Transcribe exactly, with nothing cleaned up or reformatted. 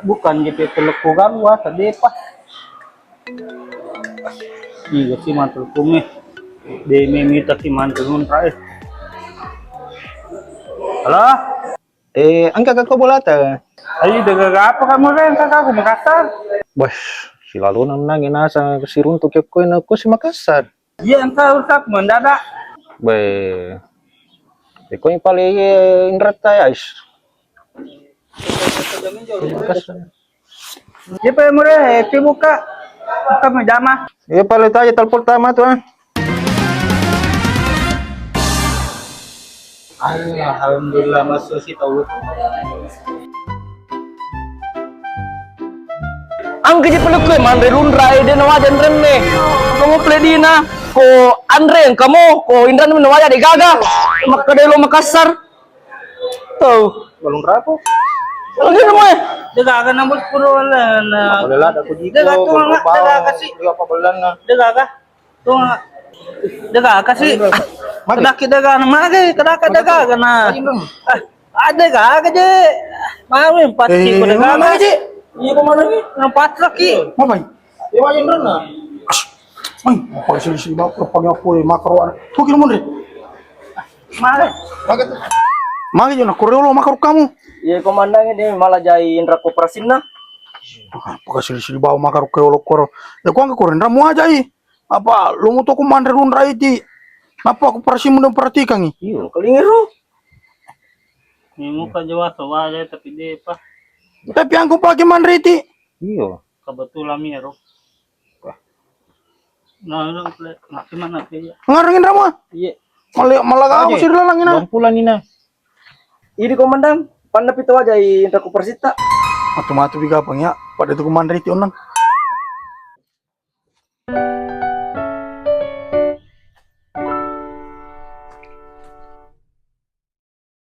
Bukan J P P lekku galu, ah, tadi apa? Iya sih mantul kumi. Demi mita ki mantul nunra, eh. Halo? Eh, engka kakko bolata? Ayo, de gaga apa kamu, Ren? Kakak aku Makassar. Bos, silalona nang nasa siruntuk kekko na ko si Makassar. Iya, engka urusak mendadak. Be. Iko yang paling, eh, inrata ya, is. Makassar. Iya, Pak, mure, eh, sibuk, Kak. Buka majama. Iya, paling tadi telepon pertama tuh, ah. Alhamdulillah, masuk si tahu. Angka je pelukku manre lunrai, de nawaja renne. Kamu pledina, ko anre kamu, ko inran nawaja de gaga. Makkeda lo Makassar. Tuh. Balung rapo. Lagi rumah. De gaga nambut pura wala na. Boleh lah, aku jiko. De gaga tuh, de gaga sih. Dia apa belan na? De gaga. Tuh, de gaga sih. Magi. Kedaki de gaga, magi, kedaki de gaga na. Magi, Bang. Ah, ada gaga je. Mau yang pasti. Eh, ko de gaga mana je? Iya, ko mana ni? Nang patra ki. Apa? Iya, magi, Bang, na. Ai, apa sih, sih, bak-, apa aku, eh, makaro, ah. Tuh, kira mundur. Magi. Magi je na, kore lo makaro kamu. Iya, komandan ini malah jai indra kooperasinna. Apa sih, sih, bawa makaro ke lo koro. Ya, ko angka kore, indra mu aja, i. Apa, lo mau toko manre lunra iti? Apa aku perasi mun perhatikan, i? Iya, kalingero. Ini muka Jawa, Jawa aja, tapi dia apa? Tapi angku pakai manre iti. Iya. Kebetulan mi ero. Nah, nah, nah, gimana sih? Ngarengin rama? Iya. Malah, malah aku sih lalangin, ah. Pulang ini. Ini komandan, panna pito aja i indra kooperasinta. Matu-matu biga apa ya? Pada itu komandan itu onang.